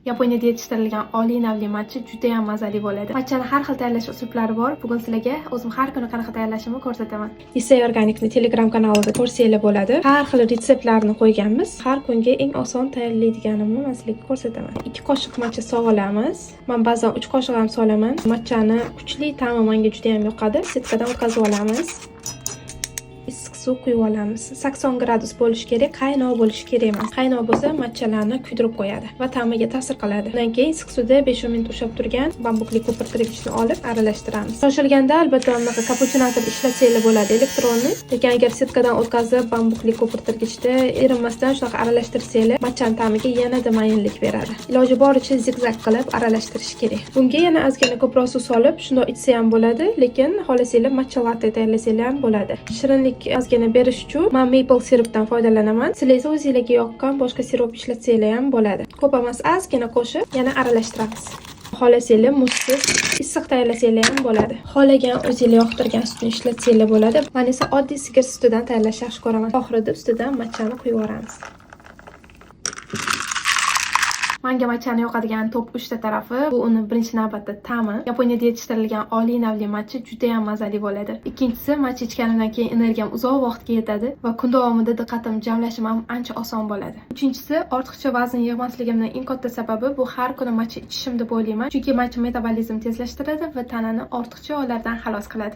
Yaponiyada yetishtirilgan oliy navli matcha juda ham mazali bo'ladi. Matchani har xil tayyorlash uslublari bor. Bugun sizlarga o'zim har kuni qanaqa tayyorlashimni ko'rsataman. Issay Organicni Telegram kanalida ko'rsanglar bo'ladi. Har xil retseptlarni qo'yganmiz. Har kungi eng oson tayyorlaydiganimni man sizlarga ko'rsataman. 2 qoshiq matcha solamiz. Men ba'zan 3 qoshiq ham solaman. Matchani kuchli ta'mi menga juda ham yoqadi. Ситка dan o'tkazib olamiz. Issiq suv quyib olamiz. 80 gradus bo'lishi kerak, qaynoq bo'lishi kerak emas. Qaynoq bo'lsa, matchalarni kuydirib qo'yadi va ta'miga ta'sir qiladi. Undan keyin issiq suvda 5 minut ushlab turgan bambukli ko'pirtirgichni olib aralashtiramiz. Shoshilganda albatta bunaqa капучинатор ishlatsanglar bo'ladi, электронный. Lekin agar ситка dan o'tkazib bambukli ko'pirtirgichda erinmasdan shunaqa aralashtirsanglar, matchani ta'miga yanada mayinlik beradi. Iloji boricha zigzag qilib aralashtirish kerak. Bunga yana ozgina ko'proq suv solib, shundoq ichsa ham bo'ladi, lekin xohlasanglar matcha latte tayyorlasanglar ham bo'ladi. Shirinlik ozgina berish uchun men maple sirupdan foydalanaman. Sizlar esa o'zingizlarga yoqqan boshqa sirop ishlatsanglar ham bo'ladi. Ko'p emas, ozgina qo'shib yana aralashtiramiz. Xohlasanglar muzsiz issiq tayyorlasanglar ham bo'ladi. Xohlagan o'zinglar yoqtirgan sutni ishlatsanglar bo'ladi. Men esa oddiy sigir sutidan tayyorlashni yaxshi ko'raman. Oxirida ustidan matchani quyib yuboramiz. Manga matchani yoqadigan top 3 ta tarafi bu uni birinchi navbatda ta'mi. Yaponiyada yetishtirilgan oliy navli matcha juda ham mazali bo'ladi. Ikkinchisi, matcha ichganimdan keyin energiyam uzoq vaqtga yetadi va kun davomida diqqatim jamlashim ham ancha oson bo'ladi. Uchinchisi, ortiqcha vazn yig'masligimning eng katta sababi bu har kuni matcha ichishim deb o'ylayman. Chunki matcha metabolizm tezlashtiradi va tanani ortiqcha yog'lardan xalos qiladi.